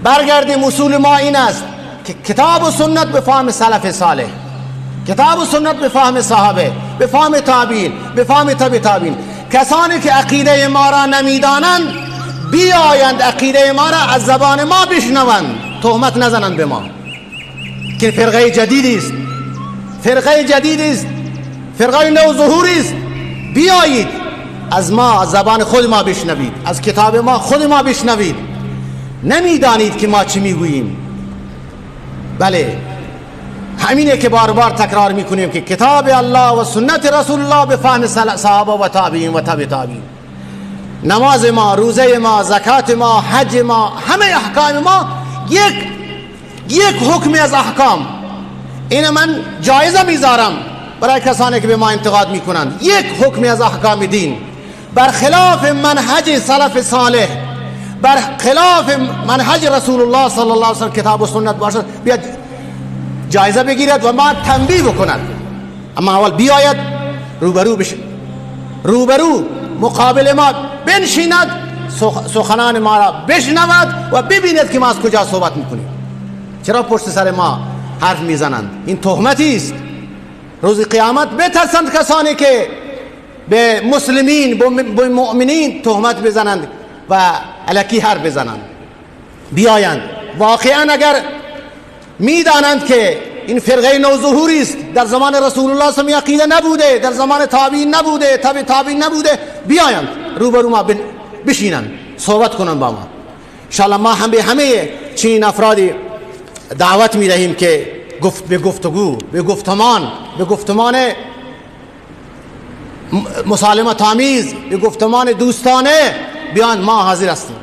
برگردیم. اصول ما این است که کتاب و سنت به فهم سلف صالح، کتاب و سنت به فهم صحابه، به فهم تابعین، به فهم تبع تابعین. کسانی که عقیده ما را نمیدانند بیایند عقیده ما را از زبان ما بشنوند، تهمت نزنند به ما که فرقه جدیدی است، فرقه جدیدی است، فرقه نوظهوری است. بیایید از ما، از زبان خود ما بشنوید، از کتاب ما خود ما بشنوید. نمیدانید که ما چی میگوییم. بله، همینه که بار بار تکرار میکنیم که کتاب الله و سنت رسول الله به فهم صحابه و تابعین و تبع تابعین. نماز ما، روزه ما، زکات ما، حج ما، همه احکام ما یک حکمی از احکام. اینو من جایزه میذارم برای کسانی که به ما انتقاد میکنند. یک حکمی از احکام دین برخلاف منهج سلف صالح، برخلاف منهج رسول الله صلی الله علیه و سلم کتاب و سنت باشد، بیاد جایزه بگیرد و ما تنبیه بکند. اما اول بیاید روبرو بشه، روبرو مقابل ما بنشیند، سخنان ما را بشنود و ببیند که ما از کجا صحبت میکنیم. چرا پشت سر ما حرف میزنند؟ این تهمتی است. روز قیامت بترسند کسانی که به مسلمین، به مؤمنین تهمت بزنند و الکی حرف بزنند. بیایند واقعا اگر میدانند که این فرقه نوظهوری است، در زمان رسول الله صلی الله علیه و عقیده نبوده، در زمان تابعین نبوده، تبع تابعین نبوده، بیایند روبرو ما بشینند، صحبت کنند با ما. انشاءالله ما هم به همه چنین افرادی دعوت میدهیم که به گفتگو، به گفتمان، به گفتمان مسالمت آمیز، به گفتمان دوستانه بیان. ما حاضر هستیم.